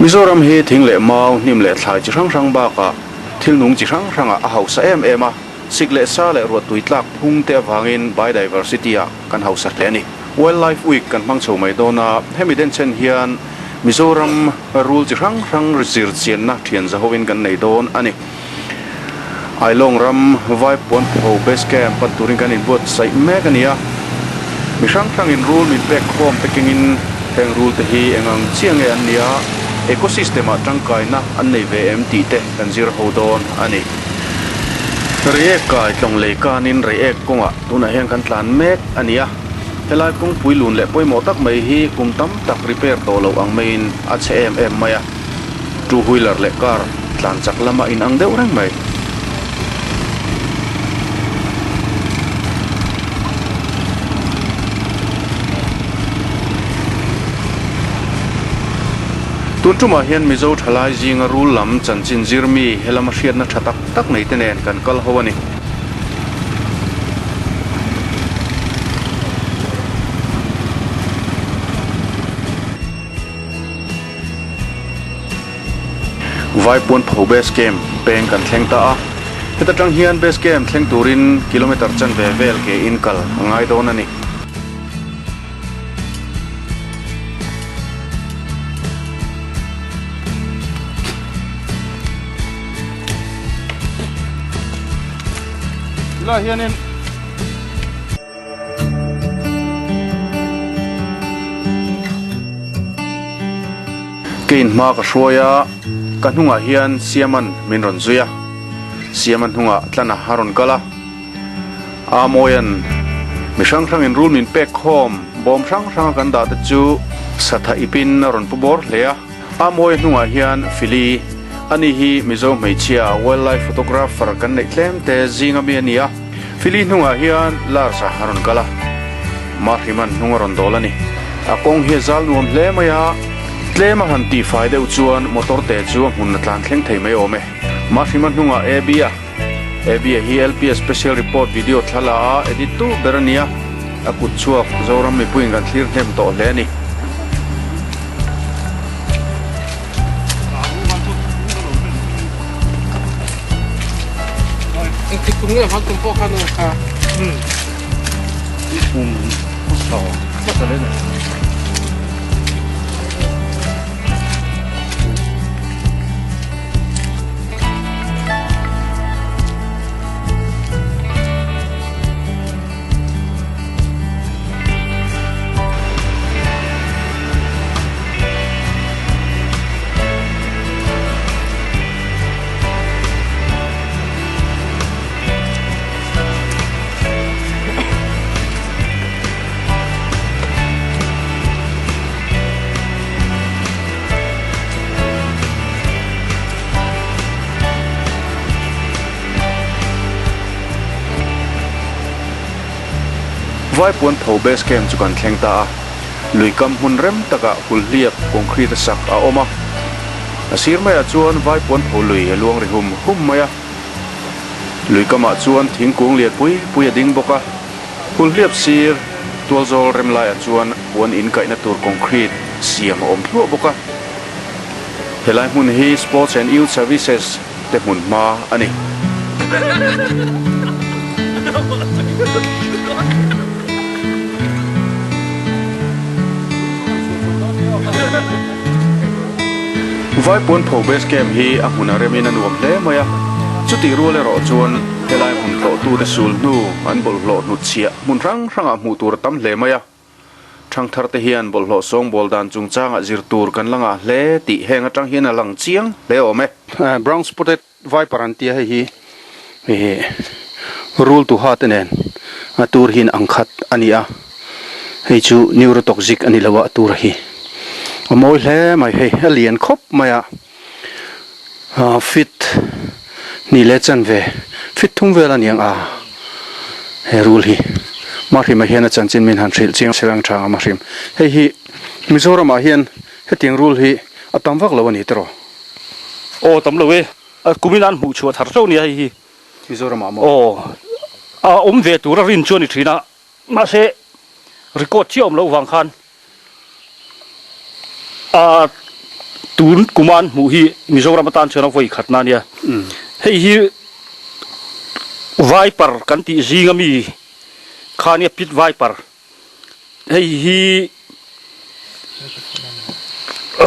Mizoram hi thing leh mau, hnim leh thlai chi hrang hrang bakah thil nung chi hrang hrangah a hausa em em a, sik leh sa leh ruahtui tlak phung te avangin biodiversity ah kan hausa hle a ni. Wildlife Week kan hmang chho mai dawn a, hemi denchhen hian Mizoram rul chi hrang hrang zir chianna thian zahovin kan nei dawn a ni. Ailawng ram Vaipuanpho Base Camp pan turin kan inbuatsaih mek a ni a, mi hrang hrangin rul min pek khawm te kengin heng rul te hi eng ang chiah nge an nia, ecosystem ah tangkaina an nei ve em tih te kan zir ho dawn a ni. Reiek kai tlawng lei kanin reiek kawngah tunah hian kan tlan mek a ni a, helai kawngpui lun leh pawimawh tak mai hi kum tam tak repair tawh loh ang maiin a chhe em em mai a. Two wheeler leh car tlan chak lama inang deuh reng mai. Tun tumah hian Mizo thalai zinga rul lam chanchin zir mi helama hriatna tha tak tak nei te nen kan kal ho a ni. Vaipuan pho base camp peng kan thleng ta a, heta tang hian base camp thleng turin kilometer chanve vel ke in kal a ngai dawn a ni. Tilai hianin. Kein hma ka hruai a, ka hnungah hian Siaman min rawn zui a, Siama hnungah tlana a rawn kal a, Amawian mi hrang hrangin rul min pek khawm bawm hrang hranga kan dah te chu satha ipin a rawn pu bawr hle a, Amawia hnungah hian Fili, ani hi Mizo hmeichhia wildlife photographer kan neih tlem te zinga mi a ni a. Fili hnungah hian Lars-a a rawn kal a, Mahriman hnung a rawn dawl a ni. A kawng hi a zal nuam hle mai a, tlem a han tihfai deuh chuan motor te chu a hmun a tlan thleng thei mai awm e. Mahrima hnungah Abby-a, Abby-a hi LPS Special Report video thla la a edit tu ber a ni a, a kut chhuak Zoram mipuiin kan thlir hnem tawh hle a ni. Engtik kum nge hman tum pawh khan aw kha. Kum hmasa leh ni. Vaipuan tho base camp chu kan thleng ta a, lui kam hmun rem takah hulhliap concrete a sak a awm a, a sir maiah chuan vaipuan tho lui a luang ri hum hum mai a, lui kamah chuan thingkung lian pui pui a ding bawk a, hulhliap sir tualzawl rem laiah chuan puan in kaihna tur concrete siam a awm thluah bawk a, helai hmun hi Sports and Youth Services te hmun hma a ni. Vaipuan pho base camp hi a hmun a remin a nuam hle mai a, chutih rual erawh chuan helai hmun tlawhtute sul hnu an bawlhhlawh hnutchhiah hmun hrang hrangah hmuh tur a tam hle mai a. Thangthar te hian bawlhhlawh sawngbawl dan chungchangah zir tur kan la ngah hle tih heng atang hian a lang chiang hle awm e. Brown spotted viper an tia hei hi ih rul tuha te nen a tur hian ang khat a ni a, hei chu neurotoxic a ni lo a a tur hi a mawi hle mai hei a lian khawp mai a fit hnih leh chanve fit thum vel a ni ang a he rul hi Mahrima hian a chanchin min han hrilh chiang serang tha ang a Mahrim hei hi Mizoramah hian hetiang rul hi a tam vak lo a ni tiraw? Aw tam lo e, kumin an hmuh chhuah thar teuh nia hei hi. Mizoramah maw? Aw a awm ve tur a rin chu a ni thin a mahse record chiah awm loh vang khan a. Tun kuma an hmuh hi Mizoram atan chuan a vawi khatna a nia. Hei hi Viper kan tih zinga mi kha a nia, Pit Viper. Hei hi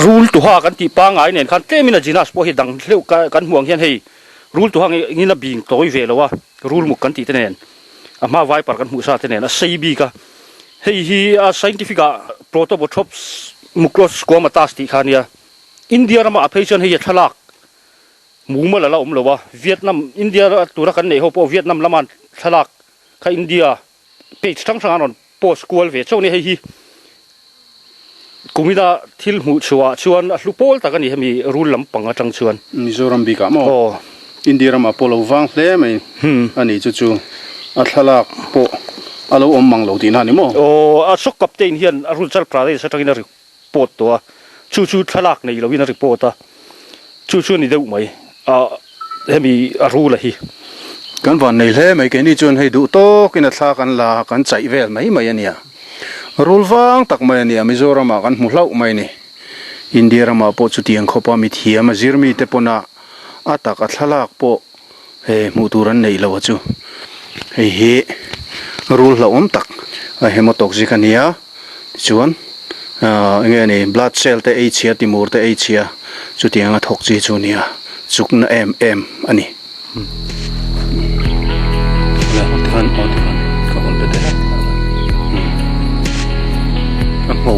rul tuha kan tih pangngai nen khan tlemin a genus pawh hi dang hleuh kan hmuh ang hian hei rul tuha ngin a bing tawi ve lo a, rul muk kan tih te nen a hma viper kan hmuh sa te nen a sei bik a. Hei hi a scientific ah Protobothrops mucrosquamatus tih kha a nia. India ramah a phei chuan hei a thlalak mumal a la awm lo a, Vietnam, India tura kan neih ho pawh Vietnam lama thlalak kha India page hrang hrang an rawn post kual ve chauh a ni. Hei hi kumina thil hmuh chhuah chuan a hlu pawl tak a ni hemi rul lampang atang chuan. Mizoram bikah maw? Aw. India ramah pawh lo vang hle mai a ni chu chu a thlalak pawh a lo awm mang lo tihna a ni maw? Aw, a shock captain hian Arunachal Pradesh atangin a report tawh a, chu chu thlalak nei loin a report a, chu chu a ni deuh mai a hemi a rul a hi. Kan van nei hle mai, keini chuan hei duh tawkin a thla kan la kan chaih vel mai mai a nia. Rul vang tak mai a nia, Mizoramah kan hmu hlauh mai a ni. India ramah pawh chutiang khawpa mithiam a zir mite pawna a tak a thlalak pawh he hmuh tur an neih lo a chu. Hei hi rul hlauhawm tak a hemotoxic a nia tichuan ahh enge a ni blood cell te ei chhia timur te ei chhia chutiang a thawk chi chu a nia chukna em em a ni. A ngho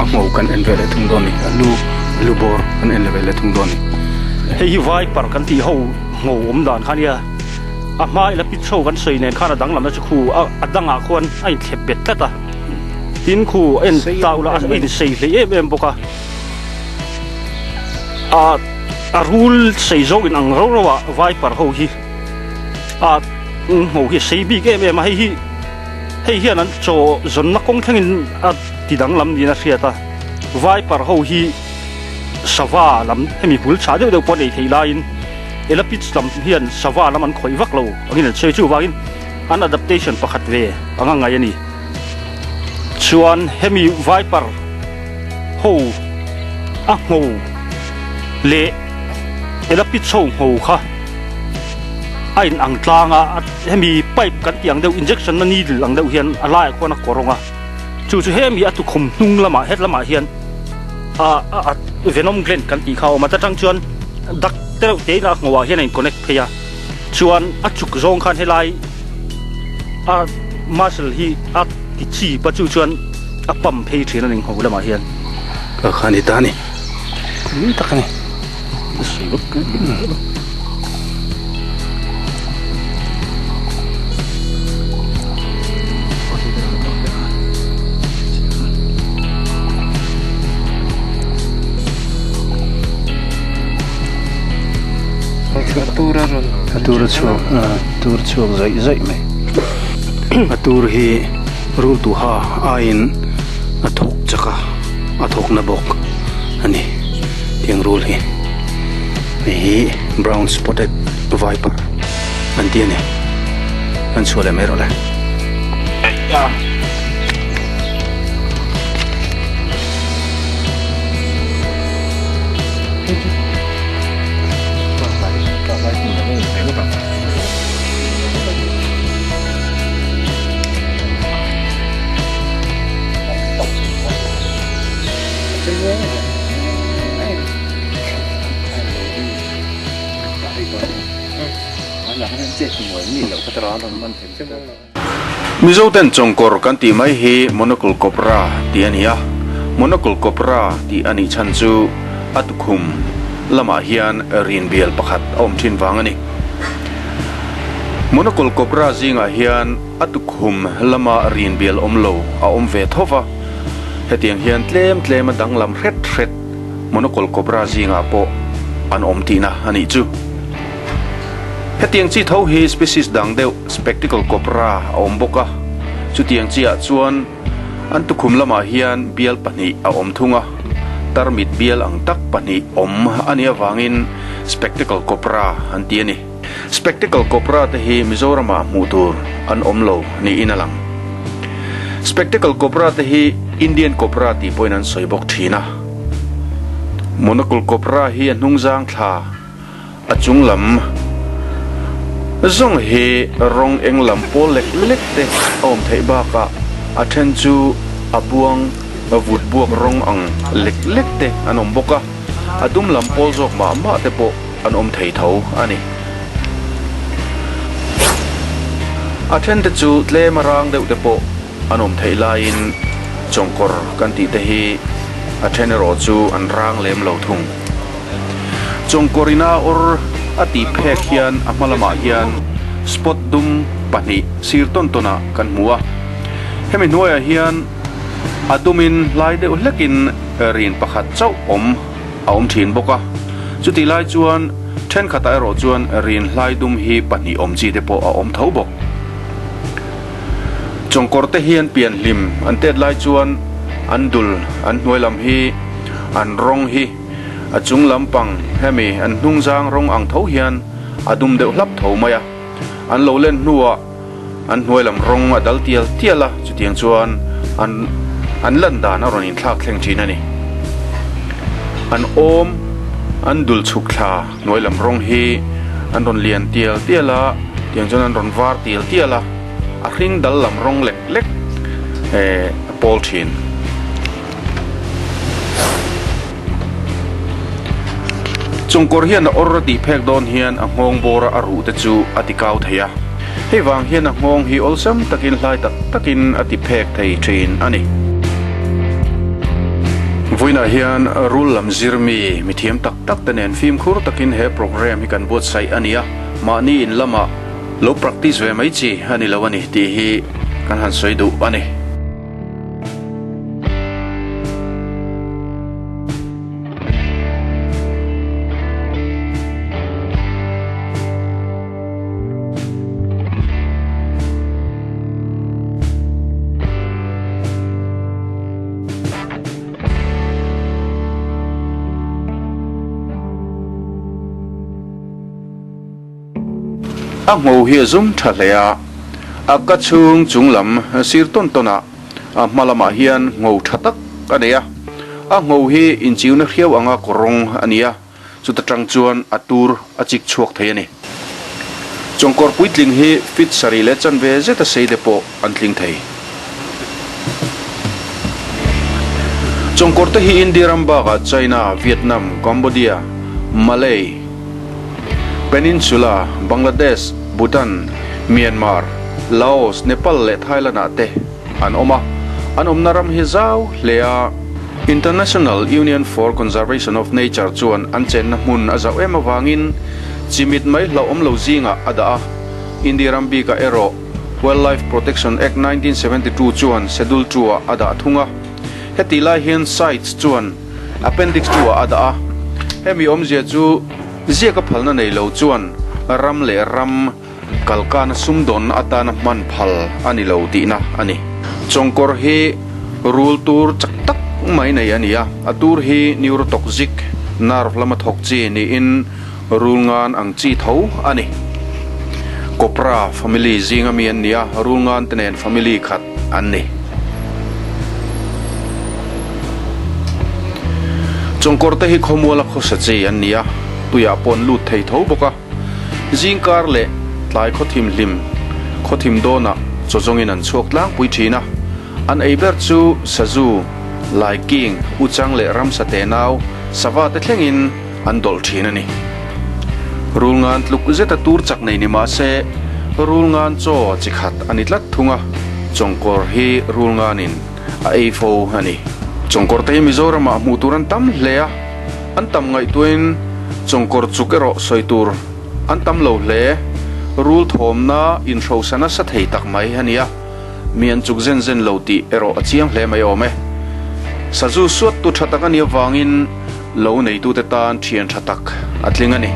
a ngho kan en ve leh thung dawn a ni a lu a lu bawr kan en ve leh thung dawn a ni. Hei hi viper kan tih ho ngho awm dan kha nia a hma ila pit show kan sawi nen khan a danglamna chu khu a a dangah khuan a inthlep bet tlat a tin khu a en ta ula a insei hlei em em bawk a a. A rul sei zawk in ang rau rau a viper ho hi a ngho hi a sei bik em em a hei hi hei hian an chaw zawnna kawng thlengin a ti danglam niin a hriat a viper ho hi sava lam hemi hmul chhah deuh deuh pawh an ei theih laiin elapids lam hian sava lam an khawih vak lo angin an sawi chuvangin an adaptation pakhat ve anga ngaih a ni chuan hemi viper ho a ngho leh elapid chho ngho kha a in ang tlang a hemi pipe kan tih ang deuh injection na needle ang deuh hian a laiah khuan a kawr awng a chu chu hemi a tukhum hnung lamah het lamah hian a a venom gland kan tih kha a awm a ta tang chuan dak te reuh te in a ngho ah hian a in connect phei a chuan a chuk zawng khan helai a muscle hi a ti chip a chu chuan a pump phei thin a ni ngho lamah hian. Ka kha ni ta a ni. Ni tak a ni. A tur a chhuak a tur chhuak zaih zaih mai a tur hi rul tuha aiin a thawk chak a a thawk na bawk a ni tiang rul hi hei hi brown spotted viper an ti a ni an chhuah leh mai rawh le. Mizoten chawngkawr kan tih mai hi Monocle Cobra tih a ni a, Monocle Cobra tih a nih chhan chu a tukhum lamah hian rinbial pakhat a awm thin vang a ni. Monocle Cobra zingah hian a tukhum lama rinbial awm lo a awm ve tho va, hetiang hian tlem tlem a danglam hret hret Monocle Cobra zingah pawh an awm tihna a nih chu. Hetiang chi tho hi species dang deuh Spectacle Cobra a awm bawk a, chutiang chiah chuan an tukhum lamah hian bial pahnih a awm thung a, tarmit bial ang tak pahnih awm a nih avangin Spectacle Cobra an ti a ni. Spectacle Cobra te hi Mizoramah hmuh tur an awm lo niin a lang. Spectacle Cobra te hi Indian Cobra tih pawhin an sawi bawk thin a. Monocle cobra hi a hnungzang thla a chung lam zawng hi rawng eng lam pawl lek lek te a awm theih bakah a then chu a buang vut buak rawng ang lek lek te an awm bawk a, a dum lam pawl zawk mah mah te pawh an awm thei tho a ni. A then te chu tlem a rang deuh te pawh an awm theih laiin chawngkawr kan tih te hi a then erawh chu an rang lem lo thung. Chawngkawr ina awr a tih phek hian a hma lamah hian spot dum pahnih sir tawn tawn ah kan hmu a. Hemi hnuaiah hian a dumin hlai deuh hlekin rin pakhat chauh awm a awm thin bawk a. Chutih lai chuan thenkhatah erawh chuan rin hlai dum hi pahnih awm chi te pawh a awm tho bawk. Chawngkawr te hian pian hlim an tet lai chuan an dul an hnuai lam hi an rawng hi a chung lampang hemi an hnung zang rawng ang tho hian a dum deuh hlap tho mai a, an lo len hnuah an hnuai lam rawng a dal tial tial a, chutiang chuan an an lan dan a rawn inthlak thleng thin a ni. An awm an dul chhuk thla hnuai lam rawng hi an rawn lian tial tial a, tiang chuan an rawn var tial tial a, a hring dal lam rawng lek lek eh a pawl thin. Chungkawr hian a awr a tih phek dawn hian a nghawng bawra a ruh te chu a ti kau thei a, hei vang hian a nghawng hi awlsam takin hlai tak takin a ti phek thei thin a ni. Vawiinah hian rul lam zir mi mithiam tak tak te nen fimkhur takin he programme hi kan buatsaih a ni a, mahni in lamah lo practice ve mai chi a ni lo a ni tih hi kan han sawi duh a ni. A ngho hi a zum tha hle a, a ka chhung chung lam sir tawn tawn ah a hma lamah hian ngho tha tak a nei a, a ngho hi inchiuna hriau anga kaw rawng a ni a, chuta tang chuan a tur a chik chhuak thei a ni. Chawngkawr puitling hi feet sarih leh chanve zeta sei te pawh an tling thei. Chawngkawr te hi India ram bakah China, Vietnam, Cambodia, Malay, Peninsula, Bangladesh, Bhutan, Myanmar, Laos, Nepal leh Thailand-ah te an awm a. An awmna ram hi zau hle a. International Union for Conservation of Nature chuan an chenna hmun a zauh em avangin chimit mai hlauhawm lo zingah a dah a. India ram bikah erawh Wildlife Protection Act 1972 chuan Schedule II-ah a dah thung a. Hetih lai hian CITES chuan Appendix II-ah a dah a. Hemi awmzia chu ziaka phalna nei lo chuan ram leh ram kalkana sumdawnna atana hman phal a ni lo tihna a ni. Chawngkawr hi rul tur chak tak mai nei a ni a, a tur hi neurotoxic, nerve lama thawk chi niin rul ngan ang chi tho a ni. Cobra family zinga mi an ni a, rul ngan te nen family khat an ni. Chawngkawr te hi khawmuala khawsa chi an ni a, tuiah pawh an lut thei tho bawk a. Zingkar leh tlai khawthim hlim khawthim dawnah chaw zawngin an chhuak tlangpui thin a, an ei ber chu sazu, laiking, uchang leh ramsa tenau, sava te thlengin an dawlh thin a ni. Rulngan tluk zeta tur chak nei ni mah se, rulngan chaw chi khat a ni tlat thung a, chawngkawr hi rulnganin a ei fo a ni. Chawngkawr te hi Mizoramah hmuh tur an tam hle a, an tam ngaihtuahin chawngkawr chuk erawh sawi tur an tam lo hle. Rul thawmna inhrosa nasa thei tak mai a ni a, mi an chuk zen zen lo tih erawh a chiang hle mai awm e. Sazu suattu tha tak a nih avangin, Lo neitute tan thian tha tak a tling a ni.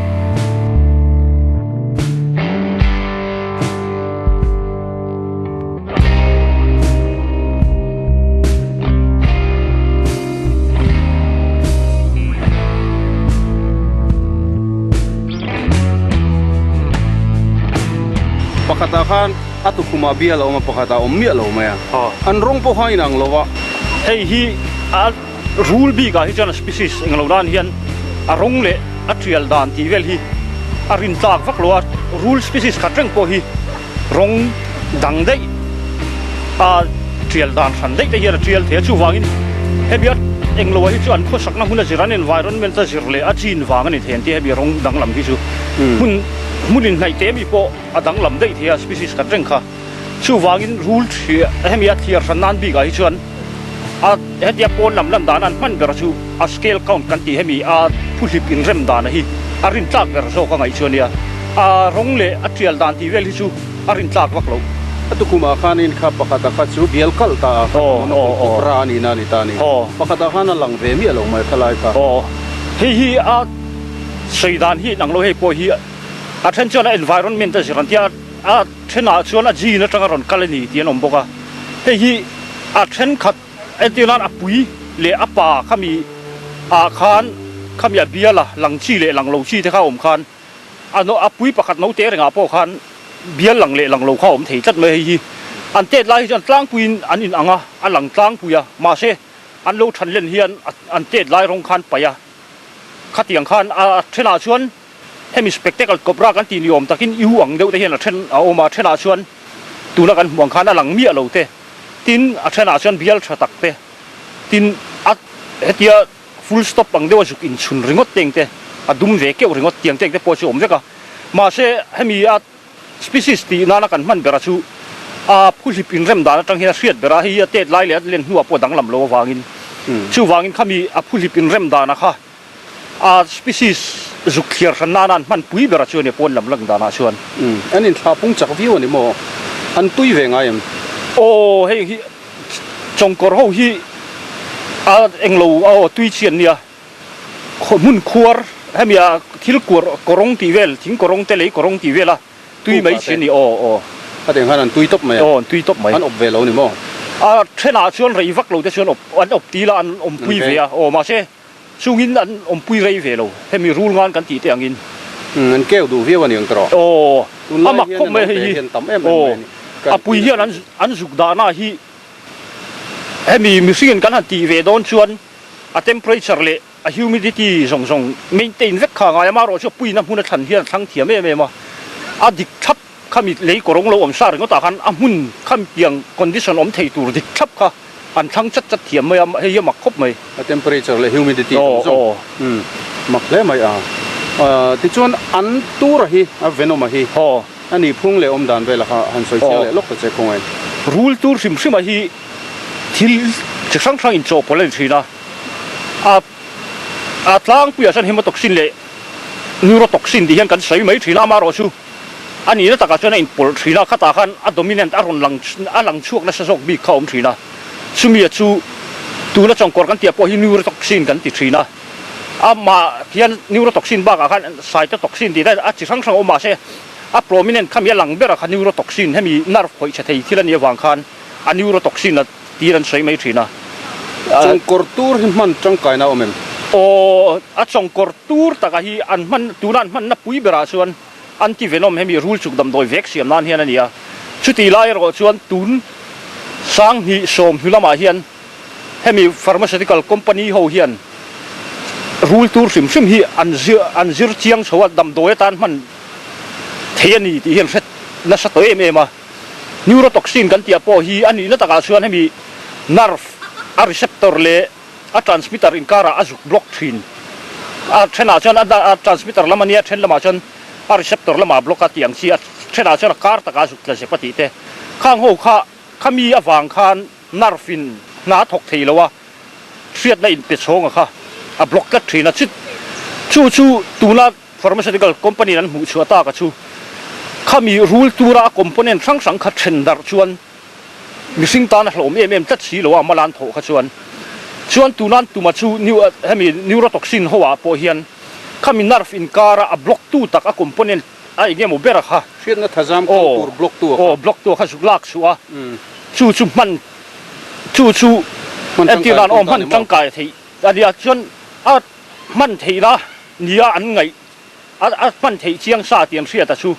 Pakhatah khan a tukhumah bial a awm a, pakhatah a awm miah lo mai a. An rawng pawh kha a inang lo a. Hei hi a. Rul bik ah hi chuan a species eng lo nan hian a rawng leh a tial dan tih vel hi a rin tlak vak lo a, rul species khat reng pawh hi rawng dang daih a tial dan hran daih te hian a tial thei a, chuvangin hemi a eng lo ah hi chu an khawsakna hmun a zir an environment a zir leh a chin vang a ni thei an tia hemi rawng danglam hi chu hmun hmun inhnaih te mi pawh a danglam daih thei a species khat reng kha. Chuvangin rul thliah hemi a thliar hran nan bikah hi chuan a hetia pawn lam lan dan an hman ber chu a scale count kan tih hemi a phuhlip inrem dana hi a rintlak ber zawk a ngaih chu a nia. A rawng leh a tial dan tih vel hi chu a rintlak vak loh. A tukumah khanin kha pakhata kha chu bial kalh ta a, monoclonal cobra a nihna a ni ta a ni. Pakhata khan a lang ve miah lo mai khalai kha. Hei hi a sawi dan hi inang lo hei pawh hi a then chuan a environment a zir an tia. A thenah chuan a gene atanga rawn kal a ni tih an awm bawk a, hei hi a thenkhat entir nan a pui leh a pa khami ah khan khami a bial a lang chi leh lang lo chi te kha a awm khan a a pui pakhat note rengah pawh khan bial lang leh lang lo kha a awm thei tlat mai a, hei hi an tet lai hi chuan tlangpuiin an in ang a, a lang tlangpui a mahse an lo than len hian an tet lai rawng khan paih a, khatiang khan a thenah chuan. Hemi spectacle cobra kan tih ni awm takin U ang deuh te hian a then a awm a, a thenah chuan tuna kan hmuh ang khan a lang miah lo te, tin a thenah chuan bial tha tak te, tin a hetia full stop ang deuh a zuk inchhun ringawt te eng te, a dum ve keuh ringawt tiang te eng te pawh chu a awm vek a. Mahse hemi a species tih nana kan hman bera chu a phuhlip inrem dan atang hian a hriat ber a, hei hi a tet lai leh a len hnuah pawh a danglam lo avangin chuvangin khami a phuhlip inrem dana kha A species zuk thliar hran nana an hman pui ber a chu a ni pawn lam lang danah chuan. Umm an inthlah pung chak viau a ni maw? An tui ve ngai em? Aw hei hi chawngkawr ho hi a englo aw tui chi an nia hmun khuar hemi a thil kuar kawrawng tih vel thing kawrawng te lei kawrawng tih vel a tui mai chi a ni aw aw. A teng khan an tui tawp mai a. Aw an tui tawp mai. An awp ve lo a ni maw? A thenah chuan rei vak lo te chuan awp an awp ti la an awmpui ve a aw mahse Chungin an awmpui rei ve lo, hemi rul ngan kan tih te angin. Umm, an keu duh viau a ni ang tawh. Aw, a mak khawp mai hei hi. Aw, a pui hian an an zuk dahna hi hemi mihringin kan han tih ve dawn chuan a temperature leh a humidity zawng zawng maintain vek kha a ngai a, amaherawh chu a puina hmun a thlan hian a thlang thiam em em a, a dik thlap khami lei kawrawng lo awm sa ringawtah khan a hmun khami piang condition awm thei tur dik thlap kha An thlang chat chat thiam mai a, hei hi a mak khawp mai. A temperature leh humidity zawng zawng. Umm mak hle mai a. Tichuan an tura hi, a venom a hi, a nih phung leh awm dan velah kha han sawi chiang leh lawk ta che khawngaih. Rul tur hrim hrim a hi thil chi hrang hrang in chawhpawlh a ni thin a. A a tlangpuiah chuan hematoxin leh neurotoxin tih hian kan sawi mai thin a, amaherawhchu A nihna takah chuan a inpawlh thin a, khatah khan a dominant a rawn lang a lang chhuak nasa zawk bik kha a awm thin a. Chumia chu tuna chawngkawr kan tih pawh hi neurotoxin kan ti thin a. Amah hian neurotoxin bakah khan cytotoxin tih te a chi hrang hrang a awm mahse a prominent khami a lang berah kha neurotoxin hemi nerve khawih chhe thei thil a nih avang khan a neurotoxin a tir an sawi mai thin a. Chawngkawr tur hi hman tangkaina a awm em? Aw, a chawngkawr tur taka hi an hman tuna an hmanna pui berah chuan Anti-venom hemi rul chuk damdawi vek siam nan hian a ni a, chutih lai erawh chuan tun 2010 hnu lamah hian hemi pharmaceutical company ho hian rul tur hrim hrim hi an zir an zir chiang chho a, damdawi atan hman thei a ni tih hi an hre nasa tawh em em a. Neurotoxin kan tih ah pawh hi a nihna takah chuan hemi nerve a receptor leh A transmitter inkarah a zuk block thin. A thenah chuan a transmitter lam a nia, a then lamah chuan a receptor lamah a block a tih ang chi, a thenah chuan a kar takah a zuk tla zep a tih te. Khang ho kha khami avang khan nerve in hna a thawk thei lo a, hriatna inpe chhawng a kha a block tlat thin a. Chu chu tuna pharmaceutical company in an hmuh chhuah tak a chu khami rul tura a component hrang hrang kha then darh chuan Mihring tan a hlawm em em tlat si lo a, Malan thawh kha chuan. Chuan tunan tuma chu hemi neurotoxin ho ah pawh hian khami nerve inkara a block tu tak a component a eng emaw ber a kha. Hriatna thazam kal tur block tu a kha. Aw, block tu a kha zuk lak suh a. Chu chu hman chu chu entir dan aw hman tangkai theih a nia. Chuan a hman theihna nia an ngaih a hman theih chiang sa tih an hriat a chu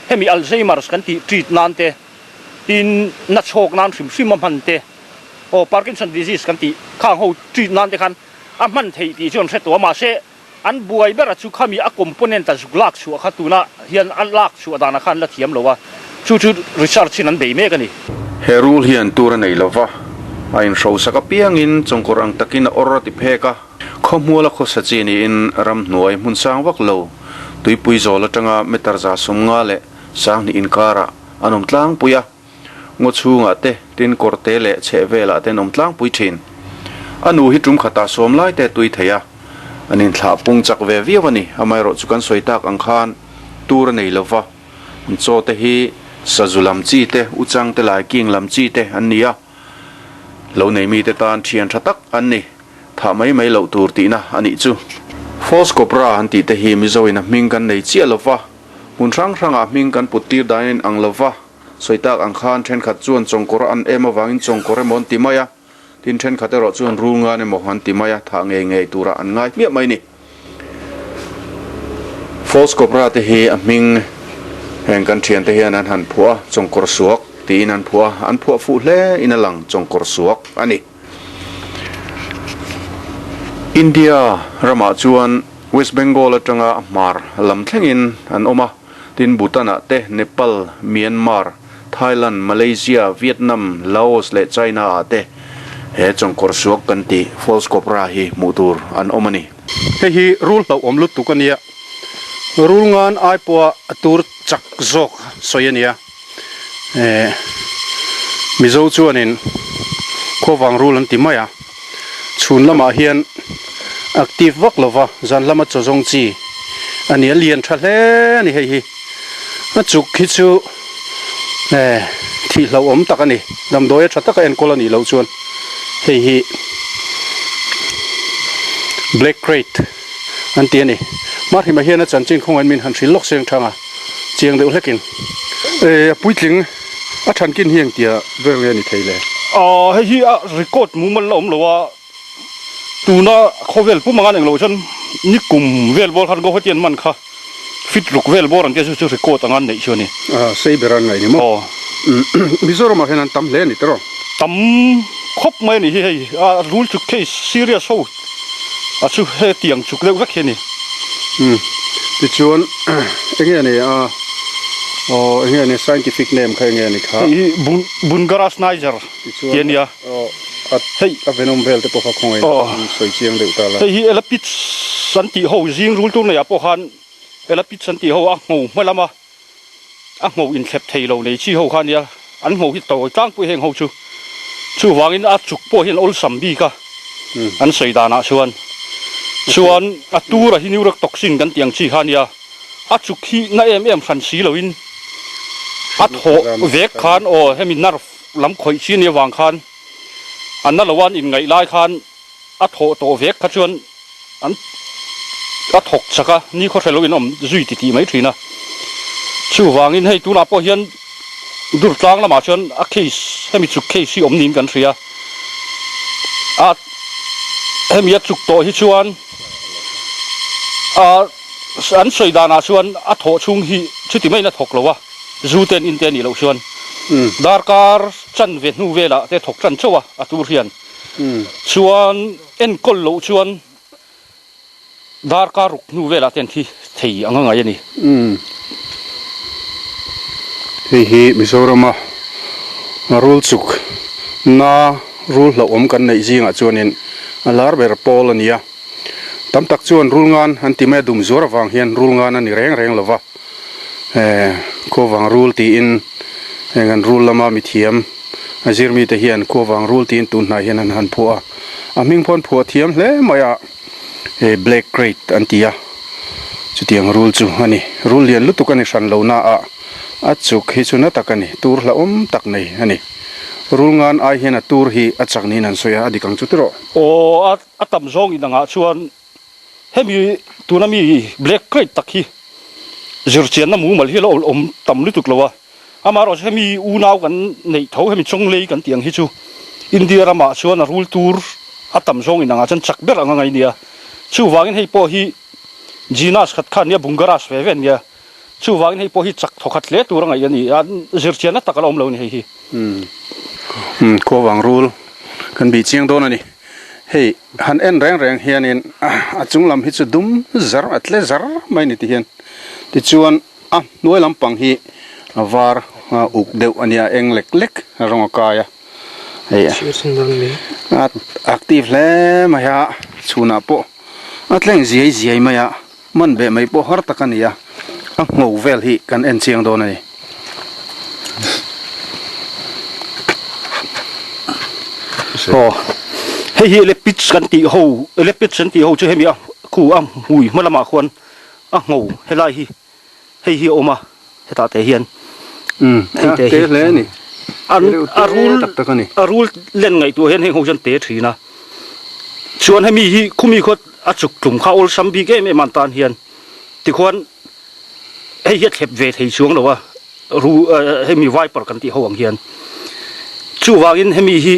hemi Alzheimer's kan tih treat nan te. Tin, na chhawk nan hrim hrim a hman te. Aw Parkinson disease kan tih khang ho treat nan te khan a hman theih tih chu an hre tawh a mahse an buai ber a chu khami a component a zuk lak chhuah kha tuna hian a lak chhuah danah khan la thiam lo a, chu chu research in an bei mek a ni. He rul hian tur a nei lo va, a inhrosak apiangin chawngkawr ang takin a awr a ti phek a. Khawhmual a khawsa chi niin ramhnuai hmun sang vak lo, tuipui zawl atanga meter 150 leh 2000 inkarah an awm tlangpui a. Ngaw chhungah te, tin kawrte leh chheh velah te an awm tlangpui thin. A nu hi tum khatah sawm lai te a tui thei a, an inthlah pung chak ve viau a ni. Amaherawh chu kan sawi tak ang khan tur a nei lo va, an chaw te hi sazu lam chi te, uchang te laiking lam chi te an ni a, lo nei mite tan thian tha tak an ni. Thah mai mai loh tur tihna a nih chu. False cobra an tih te hi Mizoin a hming kan nei chiah lo va, hmun hrang hrangah hming kan put tir dan a inang lo va. Sawi tak ang khan thenkhat chuan chawngkawr an em avangin chawngkawr emaw an ti mai a, tin thenkhat erawh chuan rul ngan emaw an ti mai a, thah ngei ngei turah an ngai hmiah mai ni. False Cobra te hi a hming heng kan thiante hian an han phuah a, chawngkawr suak tiin an phuah a, an phuah fuh hle in a lang chawngkawr suak a ni. India ramah chuan West Bengal atanga hmar lam thlengin an awm a. Tin Bhutan-ah te, Nepal, Myanmar, Thailand, Malaysia, Vietnam, Laos leh China-ah te he chawngkawr suak kan tih false cobra hi hmuh tur an awm a ni. Hei hi rul hlauhawm lutuk a nia, rul ngan ai pawha a tur chak zawk sawi a nia. Eh, Mizo chuanin khuavang rul an ti mai a, chhun lamah hian active vak lova zan lama chaw zawng chi a ni, a lian tha hle a ni hei hi. A chuk hi chu eh thih hlauhawm tak a ni, damdawi a tha taka enkawl a nih loh chuan hei hi black crate an ti a ni. Hmarhima hian a chanchin khawngain min han hrilh lawk seng thang a, chiang deuh hlekin. Eh a puitling a thankin hi engtia vel nge a ni thei le? Aw hei hi a record mumal la awm lo a, tuna khawvel pum anga englo chuan ni kum vel bawr khan Guwahati an man kha fit ruk vel bawr an tia chu chu record anga an neih chu a ni. Aw sei ber an ngaih ni maw? Aw. Mizoramah hian an tam hle a ni tawh. Tam khawp mai a ni hi hei a rul chuk case serious ho. A chu hetiang chuk deuh vek hi a ni. Umm tichuan enge a ni a aw enge a ni scientific name kha enge a ni kha. Hei hi bun Bungarus niger tih a nia. Aw a hei a venom vel te pawh kha khawngaih in sawi chiang deuh ta la. Hei hi elapids an tih ho zing rul tur neiah pawh khan elapids an tih ho a ngho hma lama A ngho inthlep thei lo nei chi ho kha nia, an ngho hi tawi tlangpui heng ho chu. Chuvangin a chuk pawh hian awlsam bik a, an sawi danah chuan. Chuan a tura hi neurotoxin kan tih ang chi kha nia, a chuk hi na em em hran si loin a thawh vek khan aw hemi nerve lam khawih chi nia vang khan a na lo an inngaih lai khan A thawh tawh vek kha chuan an a thawk chak a, ni khaw hre loin a awm zui ti tih mai thin a. Chuvangin hei tunah pawh hian Durtlang lamah chuan a case hemi chuk case hi awm niin kan hria. A hemi a chuk tawh hi chuan a an sawi danah chuan a thawh chhung hi chuti maiin a thawk lo a, zu te an in te a nih loh chuan darkar chanve hnu velah te thawk tan chauh a, a tur hian. Chuan enkawl loh chuan darkar ruk hnu velah te an thi thei ang a ngai a ni. Hei hi Mizorama rul chuk na rul hlauhawm kan neih zingah chuanin a lar ber pawl a ni a. Tam tak chuan rul ngan an ti mai a, dum zuar avang hian rul ngan a ni reng reng lo va. Khuavang rul tiin heng an rul lama mithiam a zir mite hian khuavang rul tiin tun hnai hian an han phuah a. A hming pawh an phuah thiam hle mai a, Black Krait an ti a, chutiang rul chu a ni. Rul lian lutuk a ni hran lo na a, a chuk hi chu na tak a ni, tur hlauhawm tak nei a ni. Rul ngan ai hian a tur hi a chak niin an sawi a, a dik ang chu tiraw? Aw, a tam zawng inangah chuan Hemi tuna mi black krait tak hi zirchianna mumal hi a lo awm tam lutuk lo a, amaherawh chu hemi unau kan neih tho hemi chawnglei kan tih ang hi chu India ramah chuan a rul tur a tam zawng inangah chuan chak ber ang a ngai nia. Chuvangin hei pawh hi genus khat kha ania Bungarus ve ve ania. Chuvangin hei pawh hi chak thawkhat hle tur a ngaih a ni a, zirchianna tak a la awm lo a ni hei hi. Khuavang rul. Kan bih chiang dawn a ni. Hei han en reng reng hianin a chung lam hi chu dum zar a tle zar mai ni ti hian tichuan a hnuai lampang hi a var uk deuh a nia eng lek lek a rawng a kai a hei a active hle mai a chhunah pawh a tleng ziai ziai mai a. Man beh mai pawh har tak a ni a, a ngho vel hi kan en chiang dawn a ni. Aw, hei hi Elapids kan tih ho, Elapids an tih ho chu hemi a khu a hmui hma lamah khuan a ngho helai hi hei hi a awm a, hetah te hian hei te hi hle a ni. An a rul tak tak a ni. A rul len ngaihtuah hian heng ho chuan te thin a. Chuan hemi hi khumi khaw a chuk tlum kha awlsam bik em em an tan hian tikhuan hei hi a thlep ve thei chuang lo a ru hemi viper kan tih ho ang hian chuvangin hemi hi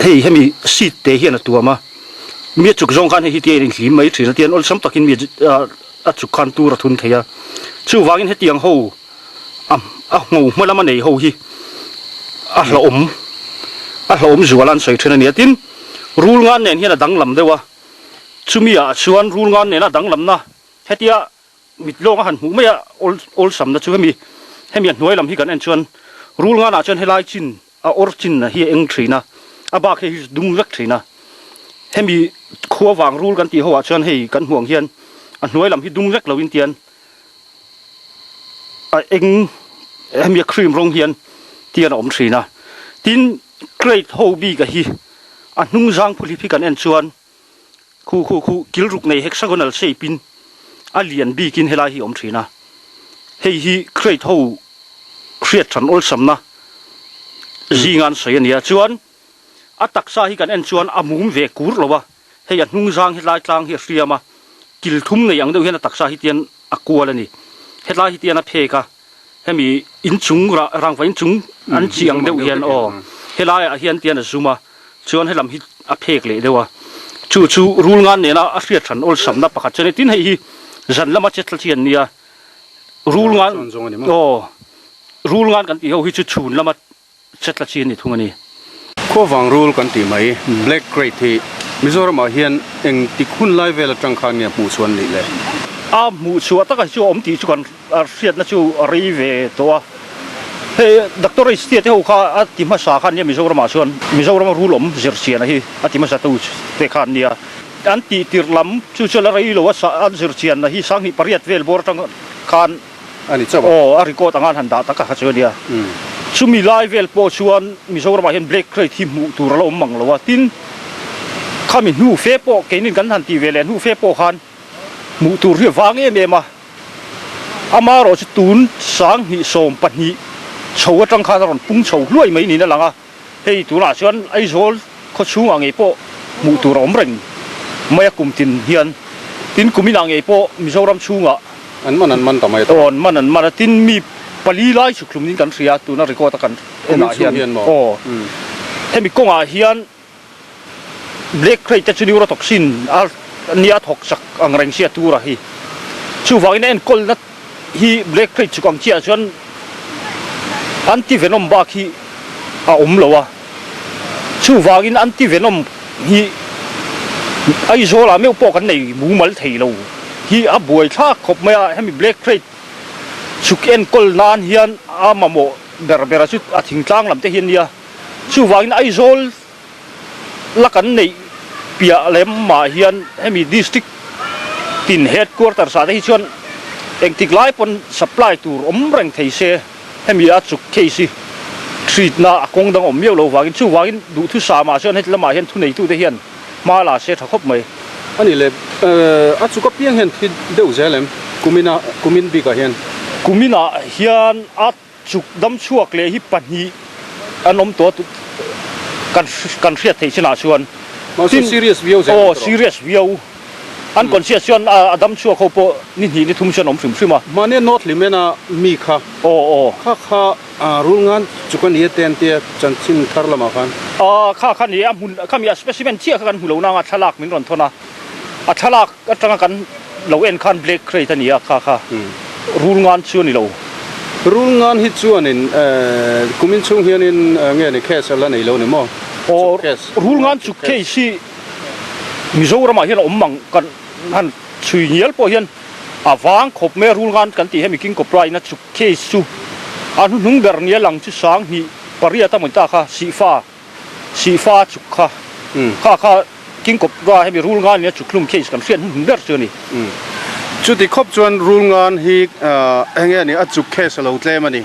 hei hemi seat te hian a tuam a mi a chuk zawng khan hei hi tia in hlim mai thin a tian awlsam takin mi a chuk khan tur a thun thei a chuvangin hetiang ho a a ngho hma lama nei ho hi a hlauhawm a hlauhawm zual a an sawi thin a ni a tin rul ngan nen hian a danglam deuh a chumi ah chuan rul ngan nena danglamna hetia mit lawng a han hmuh mai a awl awlsamna chu hemi hemi a hnuai lam hi kan en chuan rul ngan ah chuan helai chin a awr chin hi a eng thin a a bak hei hi dum vek thin a hemi khua vang rul kan tih ho ah chuan hei kan hmuh ang hian a hnuai lam hi dum vek lo in tian a eng hemi a cream rawng hian tian a awm thin a tin crate ho bik a hi a hnung zang phuhlip hi kan en chuan khu khu khu kil ruk nei hexagonal shape in a lian bik in helai hi a awm thin a hei hi crate ho hriat than awlsamna zinga an sawi a ni a chuan a taksa hi kan en chuan a mum ve kur lo a. Hei a hnung zang hetlai tlang hi a hriam a, kil thum nei ang deuh hian a taksa hi tian a kual a ni. Hetlai hi tian a phek a, hemi inchung rangva inchung an chi ang deuh hian aw helaiah hian tian a zum a, chuan helam hi a phek leh deuh a. Chu chu rul ngan nena a hriat hran awlsamna pakhat chu a ni. Tin hei hi zan lama che thla chi an nia, rul ngan aw rul ngan kan tih ho hi chu chhun lama Chetla chi a ni thung a ni. Khuavang rul kan tih mai, Black Krait hi Mizoramah hian eng tik hun lai vel atang khan nge hmuh chhuah an nih le? A hmuh chhuah takah hi chu a awm tih chu kan hriatna chu a rei ve tawh a. Hei Doctor H T te ho kha a ti hmasa khan nia Mizoramah chuan Mizorama rul awm zirchiana hi a ti hmasa tu te khan nia. An tih tirh lam chu chu la rei lo a, an zirchianna hi 2008 vel bawr atang khan a ni chauh a. Aw, a record anga an han dah tak a kha chu a nia. Chumi lai vel pawh chuan Mizoramah hian Black Krait hi hmuh tur a la awm mang lo a, tin khami hnu fe pawh keinin kan han tih ve leh hnu fe pawh khan hmuh tur hi a vang em em a. Amaherawh chu tun 2012 chho atang khan a rawn pung chho hluai mai niin a lang a. Hei tunah chuan Aizawl khaw chhungah ngei pawh hmuh tur a awm reng mai a kum tin hian. Tin kuminah ngei pawh Mizoram chhungah An man an man ta mai ta. Aw an man an man a, tin mi pali lai chhuk hlum in kan hria tuna record a kan en ah hian. Aw hemi kawngah hian Black Krait te chu neurotoxin a nia thawk chak ang reng sia tura hi. Chuvangin a enkawlna hi Black Krait chuk ang chiah chuan anti-venom bak hi a awm lo a. Chuvangin anti-venom hi Aizawlah meuh pawh kan nei mumal thei lo hi a buaithlak khawp mai a. Hemi Black Krait chuk enkawl nan hian a mamawh ber ber a chu a thingtlang lam te hi a nia. Chuvangin Aizawl la kan neih piah lemah hian hemi district tin headquarters ah te hi chuan engtik lai pawn supply tur awm reng thei se hemi a chuk case hi treat na a kawng dang awm miau lo vangin chuvangin duhthusam ah chuan heti lamah hian thuneitu te hian hma la se tha khawp mai. A ni le, a chuk apiang hian thi deuh zel em kumin a kumin bikah hian? Kumin ah hian a Chuk dam chhuak leh hi pahnih an awm tawh a kan kan hriat theih chinah chuan. Mahse serious viau zel Aw serious viau. An conscious chuan a dam chhuak ho pawh ni hnih ni thum chuan awm hrim hrim a. Mahni North Limena mi kha. Aw aw. Kha kha rul ngan chuk a ni a ten tia chanchin thar lamah khan. Aw kha kha ni a hmun khami a specimen chiah kha kan hmu lo nang a thlalak min rawn thawn a. A thlalak atanga kan lo en khan Black Krait a ni a, kha kha rul ngan chu a ni lo. Rul ngan hi chuanin kumin chhung hianin nge ni case a la nei lo ni maw? Aw Rulngan chuk case hi Mizoramah hian a awm ang kan han chhui ngial pawh hian a vang khawp mai a Rulngan kan tih hemi King Cobra in a chuk case chu a hnuhnung ber nia lang chu 2000 pariat a mawni ta kha Sihfa Sihfa chuk kha kha kha King Cobra hemi Rulngan in a chuk hlum case kan hriat hnuhnung ber chu a ni. Chuti khawp chuan Rulngan hi eng nge ni a chuk case a lo tlem a ni.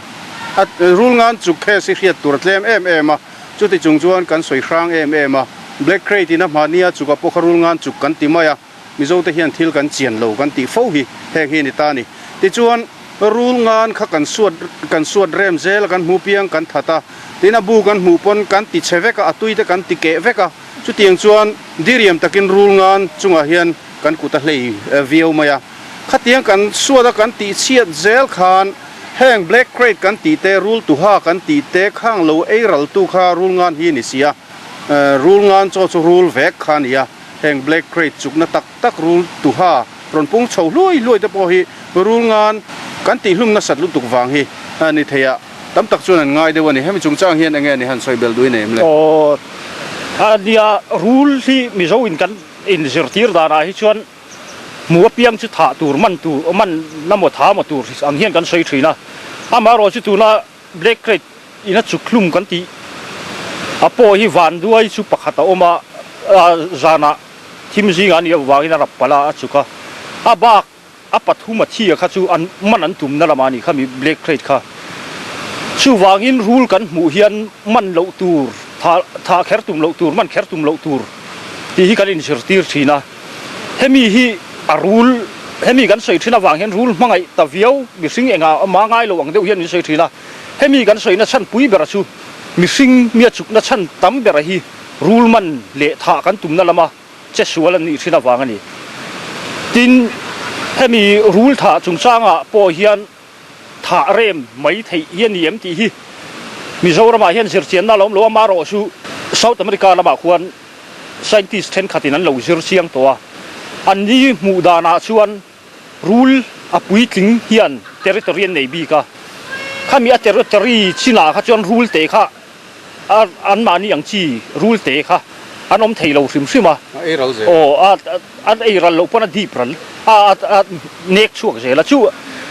A Rulngan chuk case hi hriat tur a tlem em em a. Chuti chung chuan kan sawi hrang em em a, Black Krait in a hmahnia chuk a pawh kha rulngan chuk kan ti mai a, Mizo te hian thil kan chian lo kan tih fo hi heng hi a ni ta a ni. Tichuan, rulngan kha kan suat kan suat rem zel a, kan hmu piang kan that a, tin a bu kan hmuh pawn kan ti chhe vek a, a tui te kan ti keh vek a, chutiang chuan diriam takin rulngan chungah hian kan kut a hlei viau mai a. Khatiang kan suat a kan tih chhiat zel khan heng Black Krait kan tih te, Rul Tuha kan tih te khang lo ei ral tu kha rul ngan hi a ni si a. Rul ngan chaw chu rul vek kha a ni a. Heng Black Krait chukna tak tak Rul Tuha rawn pung chho hluai hluai te pawh hi rul ngan kan tih hlum nasat lutuk vang hi a ni thei a. Tam tak chuan an ngai deuh a ni. Hemi chungchang hian enge ni han sawi belh duh i nei em le? Aw, a nia rul hi Mizo in kan inzirtir danah hi chuan Hmu apiang chu thah tur, man tur, man na maw tha maw tur ang hian kan sawi thin a. Amaherawh chu tuna Black Krait ina chuk hlum kan tih a pawh hi vanduai chu pakhat a awm a, zanah thim zingah a nih avangin a rap palh a, a chuk a. A bak a pathum a thi a kha chu an man an tumna lamah a nih kha mi Black Krait kha. Chuvangin rul kan hmuh hian man loh tur, thah kher tum loh tur, man kher tum loh tur tih hi kan inzirtir thin a. Hemi hi a rul, hemi kan sawi thin avang hian rul hmangaih ta viau, mihring engah awma ngai lo ang deuh hian min sawi thin a. Hemi kan sawina chhan pui bera chu mihring mia chukna chhan tam bera hi rul man leh thah kan tumna lama che sual an nih thin avang a ni. Tin, hemi rul thah chungchangah pawh hian thah rem mai theih hi a ni em tih hi Mizoramah hian zirchianna a lo awm lo a, amaherawh chu South America lamah khuan Scientist thenkhatin an lo zir chiang tawh a, an ni hmuh danah chuan rul a puitling hian territory an nei bik a, khami a territory chinah kha chuan rul te kha anmahni ang chi rul te kha an awm thei lo hrim hrim a, aw an ei ral loh pawn a dip ral a nek chhuak zel a, chu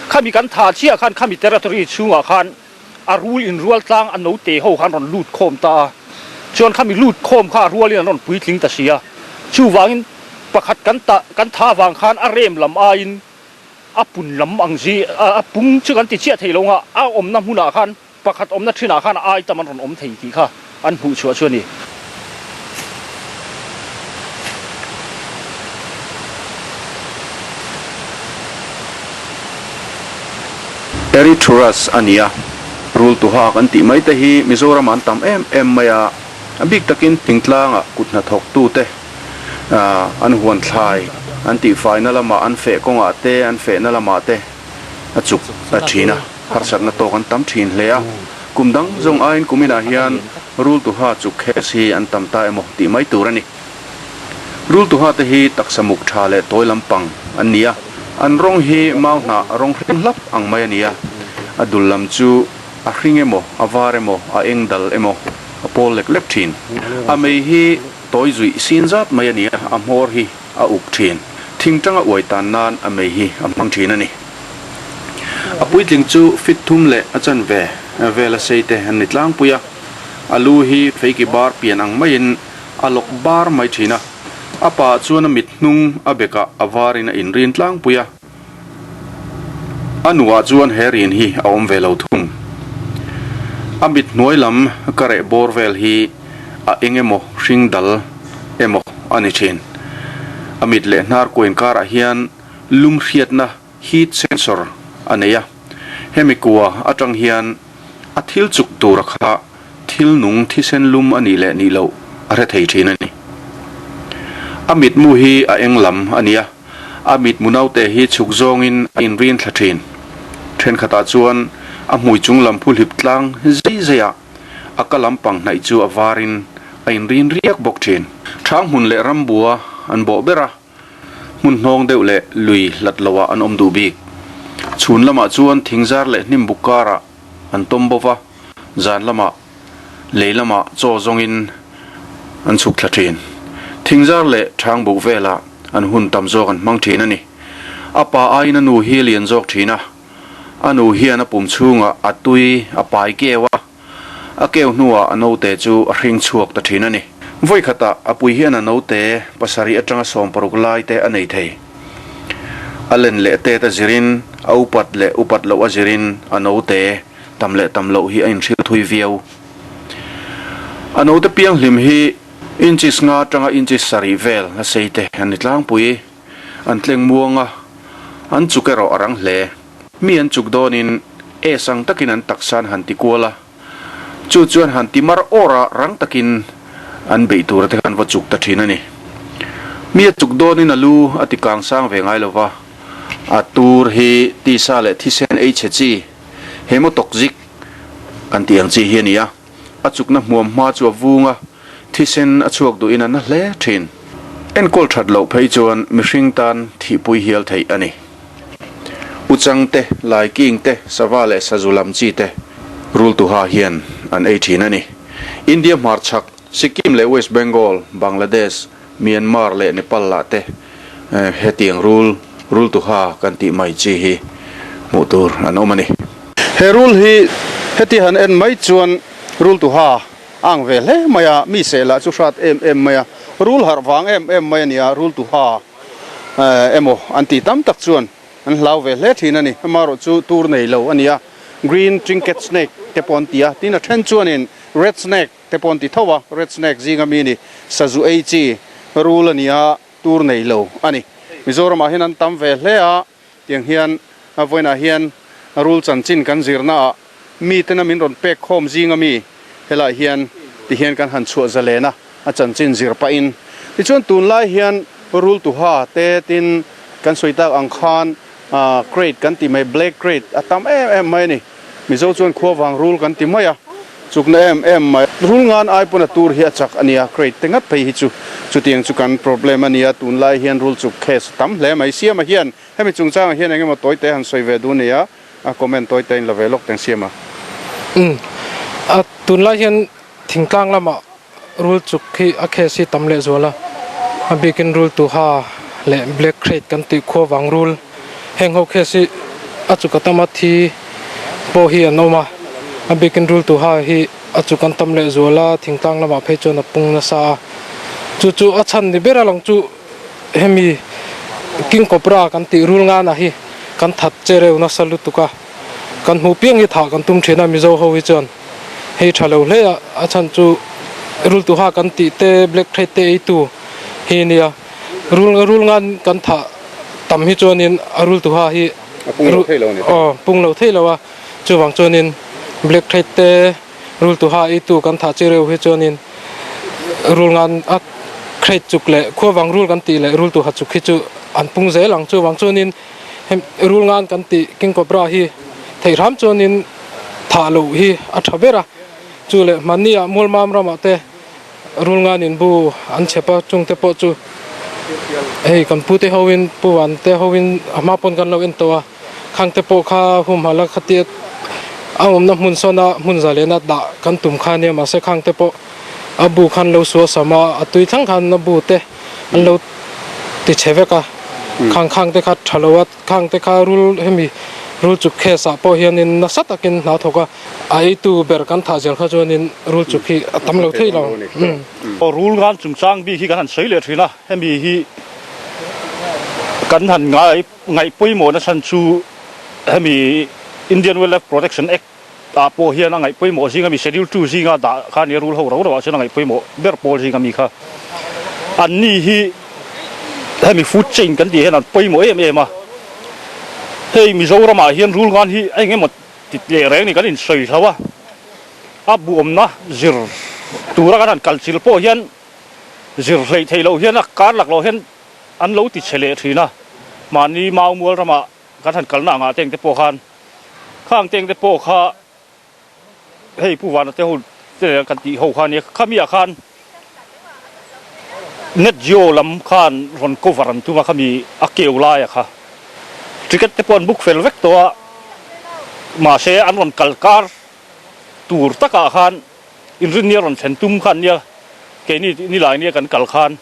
khami kan tha chiah khan khami territory chhungah khan A rul inrual tlang a note ho kha an rawn lut khawm ta a, chuan khami lut khawm kha a rualin an rawn puitling ta si a. Chuvangin pakhat kan ta kan tha avang khan a rem lam aiin a pun lam ang zi a pung chu kan ti chiah thei lo nga, a awmna hmunah khan pakhat awmna thinah khan a ai tam an rawn awm thei tih kha an hmuh chhuah chu a ni. Erythrurus a ni a, rul tuha kan tih mai te hi Mizoram an tam em em mai a, a bik takin thingtlangah kut hnathawktute an huan thlai an tihfaina lamah an feh kawngah te an fehna lamah te a chuk a thin a, harsatna tawk an tam thin hle a. Kum dang zawng aiin kuminah hian rultuha chuk khes hi an tam ta emaw tih mai tur a ni. Rultuha te hi taksa muk tha leh tawi lampang an ni a, an rawng hi mau hnah rawng hring hlap ang mai a ni a, a dul lam chu a hring emaw, a var emaw, a eng dal emaw a pawl lek lek thin. A mei hi tawi zuih sin zat mai a ni a, a hmawr hi a uk thin. Thingtanga uai tan nan a mei hi a hmang thin a ni. A puitling chu fit thum leh a chanve vela sei te an ni tlangpui a, a lu hi feiki bar pian ang maiin a lawk bar mai thin a, a paah chuan a mit hnung a bekah a varin a inrin tlangpui a, a nuah chuan he rin hi a awm ve lo thung. A mit hnuai lam ka reh bawr vel hi a eng emaw hring dal emaw a ni thin. A mit leh hnar kuain karah hian lum hriatna heat sensor a nei a, hemi kua atang hian a thil chuk tura kha thil nung thisen lum a nih leh nih loh a hre thei thin a ni. A mitmu hi a eng lam a ni a, a mitmu naute hi chhuk zawngin a inrin thla thin. Thenkhatah chuan a hmui chung lam phuhlip tlang zei zeiah a ka lampang hnaih chu a varin a inrin riak bawk thin. Thang hmun leh rambua an bawh ber a. Hmun hnawng deuh leh lui hlat loah an awm duh bik. Chhun lamah chuan thingzar leh hnim buk karah an tawm bo va, zan lamah lei lamah chaw zawngin an chhuk thla thin. Thingzar leh Ṭhangbuk velah an hun tam zawk an hmang thin a ni. A pa aiin a nu hi a lian zawk thin a, a nu hian a pum chhungah a tui a pai keu a, a keu hnuah a note chu a hring chhuak ta thin a ni. Vawikhatah a pui hian a note pasarih atanga 16 lai te a nei thei. A len leh tet a zirin, a upat leh upat loh a zirin a note tam leh tam loh hi a inhrilh thui viau. A note pianghlim hi inches nga atanga inches sarih vel a sei te an ni tlangpui. An tleng muang a, an chuk erawh a rang hle. Mi an chuk dawnin es ang takin an taksa an han ti kual a, chu chuan han ti mar awr a rang takin an beih tur te kha an va chuk ta thin a ni. Mi a chuk dawnin a lu a ti kang sang ve ngai lo va, a tur hi tisa leh thisen ei chhe chi, hemotoxic, kan tih ang chi hi a ni a. A chukna hmuam hma chu a vung a, thisen a chhuak duhin a na hle thin. Enkawl that loh phei chuan mihring tan thihpui hial theih a ni. Uchang te, laiking te, sava leh sazu lam chi te rultuha hian an ei thin a ni. India hmarchhak, Sikkim leh West Bengal, Bangladesh, Myanmar leh Nepal lah te hetiang rul, rultuha kan tih mai chi hi hmuh tur an awm a ni. He rul hi heti han en mai chuan rultuha a ang ve hle mai a, mi seh lah chu hrat em em mai a, rul harh vang em em mai a ni a, rultuha emaw an tih tam tak chuan an hlau ve hle thin a ni. Amaherawh chu tur nei lo a ni a, green trinket snake te pawh an ti a, tin a then chuanin red snake, Te pawh an ti tho a, red snake zinga mi ni, sazu ei chi, rul a ni a, tur nei lo a ni. Mizoramah hian an tam ve hle a, tiang hian a vawiinah hian rul chanchin kan zirnaah mitena min rawn pek khawm zinga mi helaiah hian ti hian kan han chhuah zalen a, a chanchin zir pahin. Tichuan tunlai hian rul tuha te tin kan sawi tak ang khan crate kan tih mai black crate a tam em em mai a ni. Mizo chuan khua vang rul kan ti mai a, chukna em em mai. Rul ngan ai pawn a tur hi a chak a nia, crate te ngat phei hi chu chutiang chu kan problem a nia, tunlai hian rul chuk case a tam hle mai. Siama hian hemi chungchangah hian eng emaw tawi te han sawi ve duh nia, a comment tawi te in la ve lawk teng Siama. Umm, a tunlai hian thingtlang lamah Rul chuk hi a case hi tam leh zual a, a bikin rul tuha leh black crate kan tih khua vang rul heng ho case hi a chuk a tam a thi pawh hi an awm a, a bikin rul tuha hi a chuk an tam leh zual a, thingtlang lamah phei chuan a pung nasa a, chu chu a chhan ni ber a lang chu hemi king cobra kan tih rul ngana hi kan that che reuh nasa lutuk a, kan hmuh piang hi thah kan tum thin a Mizo ho hi chuan. Hei tha lo hle a, a chhan chu rul tuha kan tih te black thread te ei tu hi a nia. Rul rul ngan kan thah tam hi chuanin a rul tuha hi A pung lo thei lo a ni. Aw pung lo thei lo a, chuvang chuanin black thread te rul tuha ei tu kan thah chi reuh hi chuanin rul ngan a thread chuk leh khuavang rul kan tih leh rul tuha chuk hi chu an pung zel ang. Chuvang chuanin Hem rul ngan kan tih King Cobra hi theih hram chuanin thah loh hi a tha ber a, chu leh hmanni ah Mualmam ramah te rul ngan in bu an chhep a, chung te pawh chu hei kan pu te ho in pu van te ho in a hma pawn kan lo en tawh a, khang te pawh kha humhalh a khatia a awmna hmun sawn a hmun zalena dah kan tum kha ania mahse khang te pawh a bu khan lo suah sam a, a tui thlang khan a bu te an lo ti chhe vek a khang khang te kha tha lo a khang te kha rul hemi rul chuk case ah pawh hianin nasa takin hna thawk a a eitu ber kan thah zel kha chuanin rul chuk hi a tam lo thei lo. Rul ngan chungchang bik hi kan han sawi leh thin a, hemi hi kan han ngai ngaih pawimawh na chhan chu hemi Indian Wildlife Protection Act ah pawh hian a ngaih pawimawh zinga mi schedule two zinga dah kha a nia rul ho rau rauah chuan a ngaih pawimawh ber pawl zinga mi kha an ni hi hemi food chain kan tih hian an pawimawh em em a hei Mizoram ah hian rul ngan hi eng emaw ti leh reng ni kan insawi hlo a a buawmna zir tura kan han kal chil pawh hian zir hleih theih loh hian a kar lak loh hian an lo ti chhe leh thin a mahni Maumual ramah kan han kalna angah teng te pawh khan Khang teng te pawh kha hei Pu Vana te ho te kan tih ho kha ania khami ah khan Net Geo lam khan rawn cover an tum a khami a keu lai a kha ticket te pawh an book fel vek tawh a mahse an rawn kal kar tur takah khan inrinni a rawn thlen tum kha an nia. Keini nilai nia kan kal khan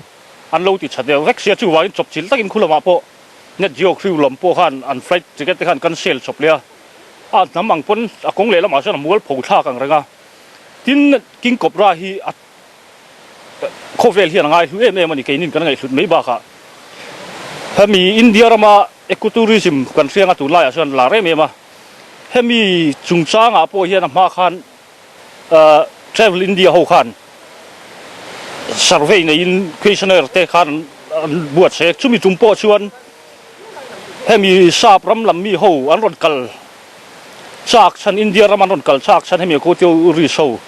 an lo ti tha deuh vek sia, chuvangin chawpchilh takin khu lamah pawh Nat Geo crew lam pawh khan an flight ticket te khan cancel chawp leh a, a hnam ang pawn a kawng leh lamah chuan a mual pho thlak ang reng a. Tin, King Cobra hi a khawvel hian a ngaihlu em em a ni, keinin kan ngaihhlut mai bakah hemi India rama ecotourism kan hrianga tunlaiah chuan lar em em a, hemi chungchangah pawh hian a hma khan Travel India ho khan survey neiin questionnaire te khan an buatsaih a, chumi tum pawh chuan hemi sap ram lam mi ho an rawn kal chak chhan India ram an rawn kal chak chhan hemi ecotourist ho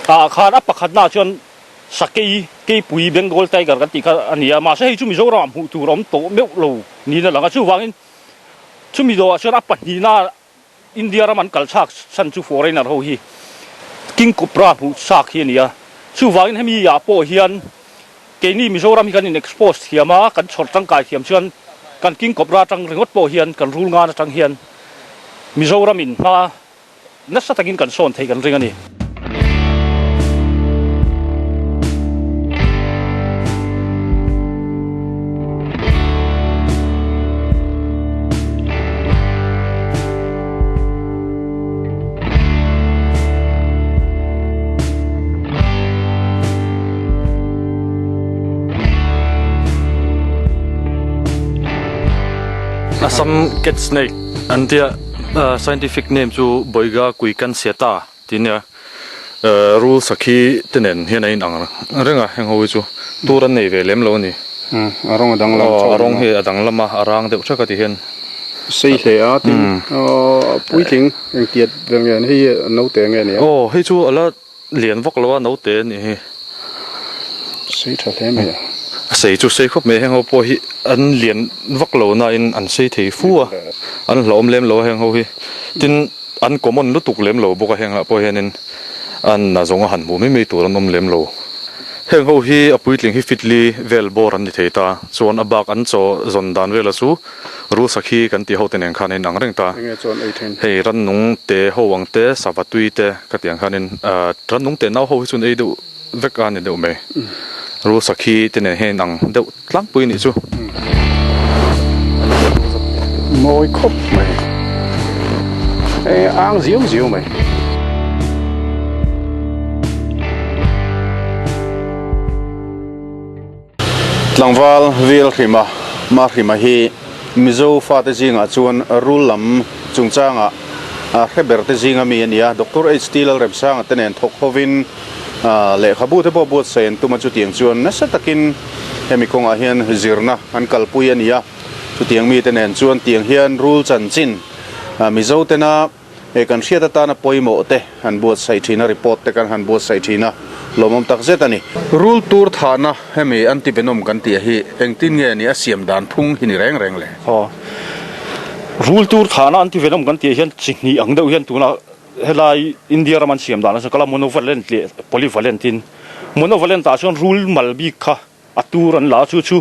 ah khan a pakhatnaah chuan sakei keipui Bengal tiger kan tih kha a ni a, mahse hei chu Mizoramah hmuh tur a awm tawh meuh lo niin a lang a, chuvangin chumi dawhah chuan a pahnihna India ram an kal chhak chhan chu foreigner ho hi King Cobra hmuh chak hi a ni a, chuvangin hemi ah pawh hian keini Mizoram hi kan in expose thiam a, kan chhawr tangkai thiam chuan kan King Cobra atang ringawt pawh hian kan rul ngan atang hian Mizoram in hma nasa takin kan sawn thei kan ring a ni. Assam cat snake an tia scientific name chu Boiga kuikansiata. Tih nia rul sakhi te nen hian a inang reng a heng ho hi chu tur an nei ve lem lo a ni. A rawng a danglam chauh a rawng hi a danglam a a rang deuh thak a ti hian. Sei hle a tin puitling engtiat vel nge hei hi naute nge nia. Aw hei chu a la lian vak lo a naute a nih hi. Sei tha hle mai a. A sei chu sei khawp mai heng ho pawh hi an lian vak lo nain an sei thei fu a an hlauhawm lem lo a heng ho hi tin. An common lutuk lem lo bawk a heng ah pawh hianin an a zawng a han hmuh mai mai tur an awm lem lo. Heng ho hi a puitling hi fitli vel bawr an ni thei ta, chuan a bak an chaw zawn dan vela chu rul sakhi kan tih ho te nen khan a inang reng ta. Hei rannung te ho ang te, sava tui te ka tih ang khanin rannung te nau ho hi chuan ei deuh vek a ni deuh mai. Rul sakhi te nen hian inang deuh Tlangpui nih chu. Mawi khawp mai. E ang ziau ziau mai. Tlangval Vil Hrima, Ma Hrima hi Mizo fate zingah chuan rul lam chungchangah hre ber te zinga mi a ni a. Doctor HT Lalremsanga te nen thawk hovin Lehkhabu te pawh buatsaih an tum a, chutiang chuan nasa takin hemi kawngah hian zirna an kalpui a ni a, chutiang mite nen chuan tiang hian rul chanchin Mizo tena kan hriat atana pawimawh te han buatsaih thin a, report te kan han buatsaih thin a, lawmawm tak zet a ni. Rul tur thahna hemi antivenom kan tih hi engtin nge ni a siam dan phung hi ni reng reng le? Aw, rul tur thahna antivenom kan tih hian chi hnih ang deuh hian tunah Helai India ram an siam dan a kal a, monovalent leh polyvalent in. Monovalent ah chuan rul mal bik kha a tur an la a, chu chu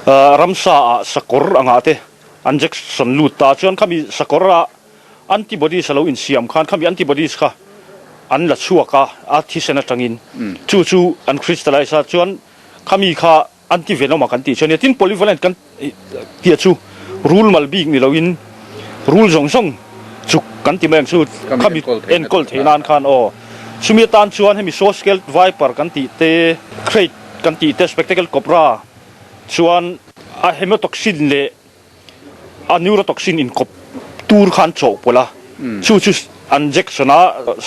ramsa ah sakawr angah te an injection lut ta chuan khami sakawr ah antibodies a lo insiam khan khami antibodies kha an la chhuak a, a thisen atangin chu chu an crystallize a chuan khami kha Antivenom a kan tih chu a nia. Tin, polyvalent kan tih chu rul mal bik ni loin rul zawng zawng chuk kan ti mai ang chu khami enkawl theih nan khan aw. Chumi atan chuan hemi saw scaled viper kan tih te, krait kan tih te, spectacle cobra chuan a hemotoxin leh a neurotoxin inkawp tur khan chawhpawlh a, chu chu an injection a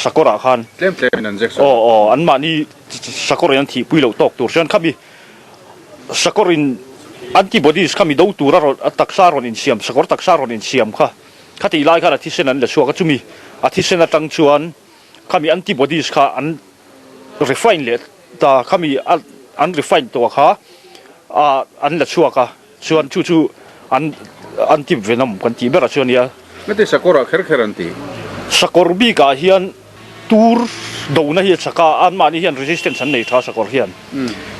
sakawr ah khan. Tlem tlem in an injection. Aw aw an mahni sakawr in an thihpui loh tawk tur chuan khami sakawr in antibodies khami do tur a rawn a taksa rawn insiam sakawr taksa rawn insiam kha khatih lai khan a thisen an la chhuak a chumi a thisen atang chuan khami antibodies kha an refine leh ta khami an refine tawh kha an la chhuak a. Chuan chu chu an an antivenom kan tih berah chuan nia. Heti sakawr ah kher kher an ti. Sakawr bik ah hian tur dona hi a chak a, anmahni hian resistance an nei tha sakawr hian.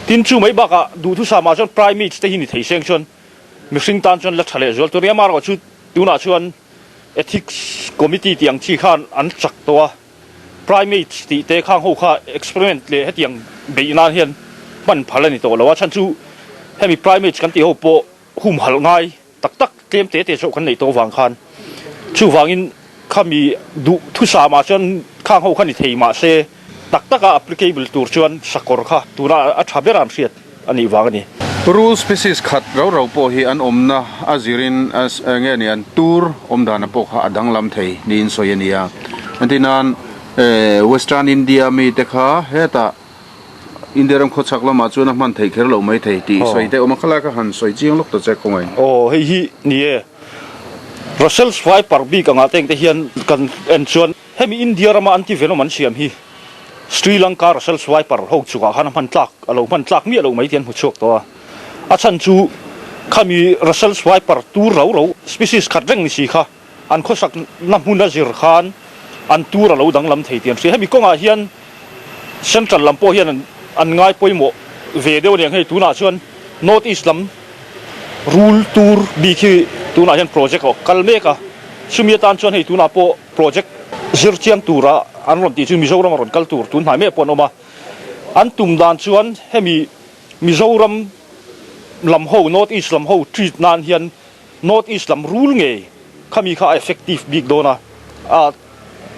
Tin chu mai bakah duhthusam ah chuan primates te hi ni thei seng chuan mihring tan chuan la tha leh zual tur nia. Amaherawhchu tunah chuan ethics committee tih ang chi khan an chak tawh a, primates tih te khang ho kha experiment leh hetiang beih nan hian. hman phal a ni tawh lo a, chhan chu hemi primates kan tih ho pawh humhalh ngai tak tak tlem te te zawh kan neih tawh vang khan chuvangin khami duh thusamah chuan khang ho kha ni thei mahse tak taka applicable tur chuan sakawr kha tuna a tha ber a an hriat a nih vang a ni. Rul species khat rau rau pawh hi an awmna a zirin nge ni an tur awm dana pawh kha a danglam thei niin sawi a ni a. Entirnan Western India mite kha hetah India ram khawchhak lamah chuan a hman theih kher loh mai thei tih sawi te awm a, khalai kha han sawi chiang lawk ta che kawngin. Aw hei hi ni e, Russell's Viper bik angah te engte hian kan en chuan hemi India rama anti venom an siam hi Sri Lanka Russell's Viper ho chungah khan a hman tlak a lo hman tlak miah loh mai tih an hmu chhuak tawh a, a chhan chu khami Russell's Viper tur ro ro species khat reng ni si kha an khawsak na hmun a zir khan an tur a lo danglam thei tih an hria. Hemi kawngah hian Central lam pawh hian an ngai pawimawh ve deuh a ni ang hei tunah chuan North East lam rul tur bik hi tunah hian project a kal mek a, chumi atan chuan hei tunah pawh project zir chiang tura an rawn tih chu Mizoram a rawn kal tur tun hnai mek pawh an awm a, an tum dan chuan hemi Mizoram lam ho North East lam ho treat nan hian North East lam rul ngei khami kha a effective bik dawn a, a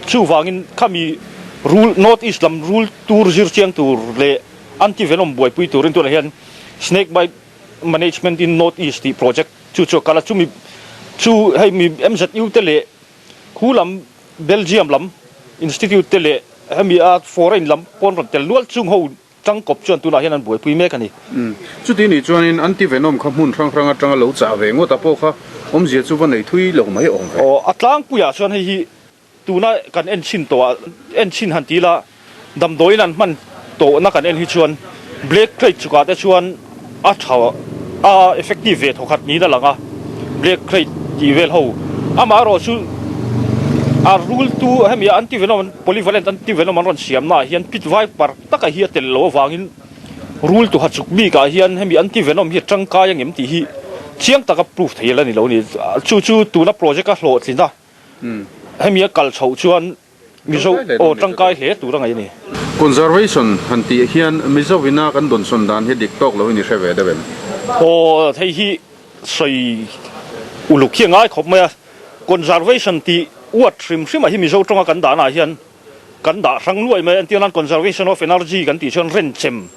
chuvangin khami rul North East lam rul tur zir chiang tur leh anti venom buaipui turin tunah hian Snake bite management in North East tih project chu chu a kal a, chumi chu hei mi MZU te leh khu lam Belgium lam institute te leh hemi a foreign lam pawn rawn tel nual chung ho Tangkawp chuan tunah hian an buaipui mek a ni. Chuti nih chuanin anti-venom kha hmun hrang hrang atanga lo chah ve ngawt a pawh kha awmzia chu va nei thui lo mai awm ve. Aw, a tlangpuiah chuan hei hi tuna kan en chhin tawh ah, en chhin han ti ila damdawiin an hman tawhna kan en hi chuan black krait chukah te chuan a tha a effective ve thawkhat niin a lang a, black krait tih vel ho amaherawh chu a rul tu hemi anti-venom an polyvalent anti-venom an rawn siamna ah hian pit viper taka hi a tel loh avangin rul tuha chuk bikah hian hemi anti-venom hi a tangkai angem tih hi chiang taka proof thei la ni lo a ni. Chu chu tuna project a hlawhtlin a, hemi a kal chhoh chuan Mizo aw tangkai hle tur a ngaih a ni. Conservation han tih hian Mizo ina kan dawnsawn dan hi dik tawk loin i hre ve deuh em? Aw hei hi sawi uluk hi a ngai khawp mai a, conservation tih uat hrim hrim ah hi Mizo tawnga kan dahna ah hian Kan dah hrang luai mai entir nan conservation of energy kan tih chuan renchem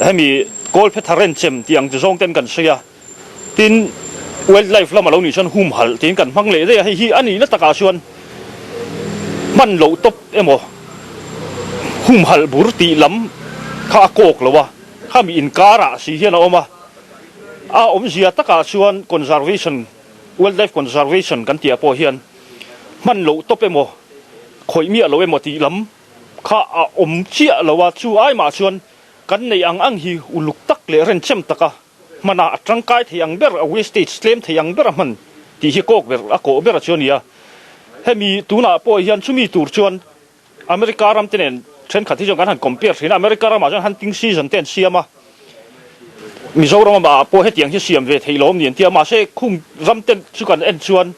hemi kawlphetha renchem tih ang chi zawng ten kan sawi a, tin wildlife lam a lo nih chuan humhalh tiin kan hmang leh daih a, hei hi a nihna takah chuan hman loh tawp emaw humhalh bur tih lam kha a kawk lo a, khami inkarah si hian a awm a, a awmzia takah chuan conservation wildlife conservation kan tih ah pawh hian hman loh tawp emaw khawih miah lo emaw tih lam kha a awm chiah lo a, chu ai mah chuan kan neih ang ang hi uluk tak leh renchem taka hmana a tangkai thei ang ber, a wastage tlem thei ang ber a hman tih hi kawk ber a kawh ber a chu a ni a. Hemi tunah pawh hian chumi tur chuan America ram te nen thenkhat hi chuan kan han compare thin a, America ramah chuan hunting season te an siam a, Mizoram ah pawh hetiang hi siam ve theih lo awm ni an ti a, mahse khung ram te chu kan en chuan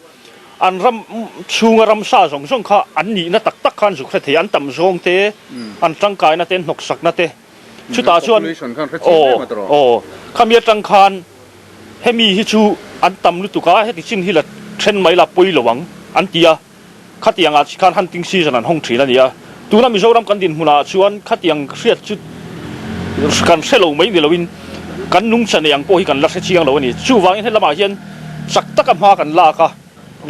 an ram chhunga ramsa zawng zawng kha an nihna tak tak khan zuk hre thei, an tam zawng te, an tangkaina te, an hnawksakna te, chutah chuan aw aw khami atang khan hemi hi chu an tam lutuk a, heti chin hi la then mai la pawi lo ang an ti a. Khatiang ah khan hunting season an hawng thin a ni a, tuna Mizoram kan dinhmunah chuan khatiang hriat chu kan hre lo mai ni loin kan nungcha nei ang pawh hi kan la hre chiang lo a ni. Chuvangin helamah hian chak taka hma kan lak a,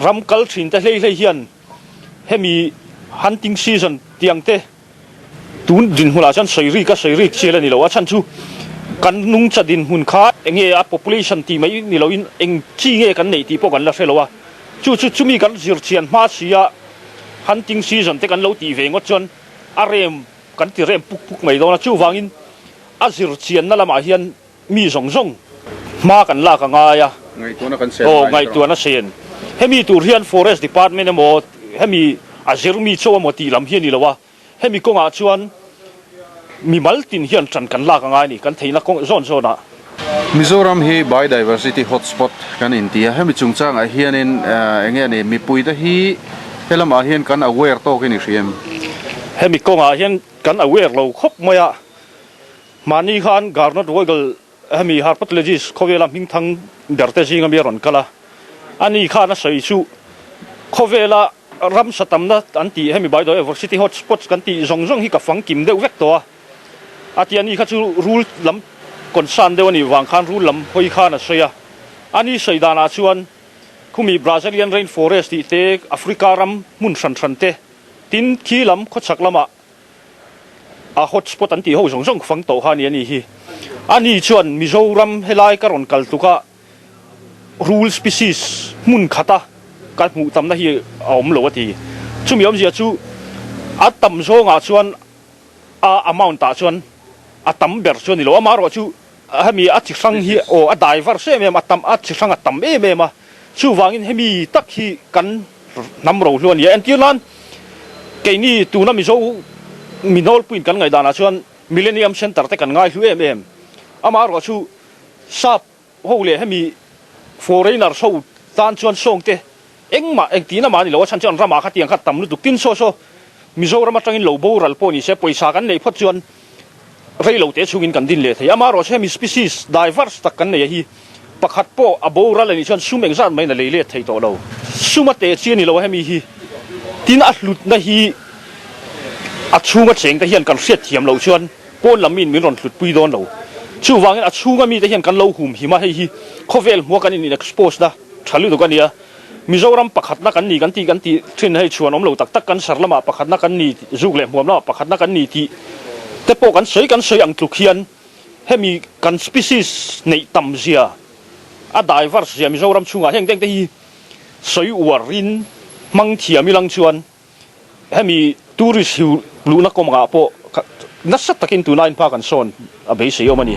ram kal thin te hlei hlei hian hemi hunting season tiang te, Tun dinhmunah chuan sawi rik a sawi rik chial a ni lo. A chhan chu kan nungcha dinhmun kha eng nge a population tih mai ni loin eng chi nge kan neih tih pawh kan la hre lo a. Chu chu chumi kan zir chian hma si a hunting season te kan lo tih ve ngawt chuan a rem kan ti rem puk puk mai dawn a. Chuvangin a zir chianna lamah hian Mi zawng zawng hma kan lak a ngai a. Ngaihtuahna kan sen ngai. Aw, ngaihtuahna sen. Hemi tur hian Forest Department emaw, hemi a zir mi chauh emaw tih lam hi a ni lo a. Hemi kawngah chuan mimal tin hian ṭan kan lak a ngai a ni, kan theihna kawng zawn zawnah. Mizoram hi Biodiversity Hotspot kan inti a, hemi chungchangah hianin eng nge ni mipuite hi helamah hian kan aware tawkin i hria em? Hemi kawngah hian kan aware lo khawp mai a. Mahni khan Gernot Weigl hemi herpetologist khawvela hmingthang berte zinga mi a rawn kal a, ani khan a sawi chu khawvela ramsa tamna an tih hemi biodiversity hotspots kan tih zawng zawng hi ka fangkim deuh vek tawh a, a ti a ni kha chu rul lam concern deuh a nih vang khan rul lam hawi khan a sawi a, ani sawi danah chuan khumi Brazilian rainforest tih te Africa ram hmun hran hran te tin khi lam khawchhak lamah a hotspot an tih ho zawng zawng fang tawh kha a ni a nih hi. Ani chuan Mizoram helai ka rawn kal tluk a rul species hmun khata ka hmuh tamna hi a awm lo a ti. Chumi awmzia chu a tam zawngah chuan a amount ah chuan a tam ber chu a ni lo. Amaherawh chu hemi a chi hrang hi aw a diverse em em a tam a chi hrang a tam em em a. Chuvangin hemi tak hi kan hnam rohlu a ni a. Entir nan keini tuna Mizo mi nawlpuiin kan ngaihdanah chuan Millennium Centre te kan ngaihlu em em. Amaherawh chu sap ho leh hemi foreigners ho tan chuan sawngte engmah engtin amah a ni lo a chhan chu an ramah kha tiang kha tam lutuk. Tin saw saw Mizoram atangin lo boral pawh ni se pawisa kan neih phawt chuan rei lo te chungin kan din leh thei. Amaherawh chu hemi species diverse tak kan nei a hi pakhat pawh a boral a nih chuan sum engzat maiin a lei let thei tawh lo. Sum a teh chi a ni lo a hemi hi. Tin a hlutna hi a chhunga cheng te hian kan hriat thiam loh chuan pawn lam miin min rawn hlutpui dawn lo. Chuvangin a chhunga mite hian kan lo humhim a, hei hi khawvel hmua kan in expose na tha lutuk a nia. Mizoram pakhatna kan ni kan tih kan tih thin hei chhuan awm lo tak tak kan sar lamah pakhatna kan ni zuk leh hmuam lamah pakhatna kan ni tih te pawh kan sawi kan sawi ang tluk hian hemi kan species neih tam zia a diverse zia Mizoram chhungah heng deng te hi sawi uarin hmang thiam ilang chuan Hemi tourist hi luhna kawngah pawh nasa takin tuna inhma kan sawn a beisei awm a ni.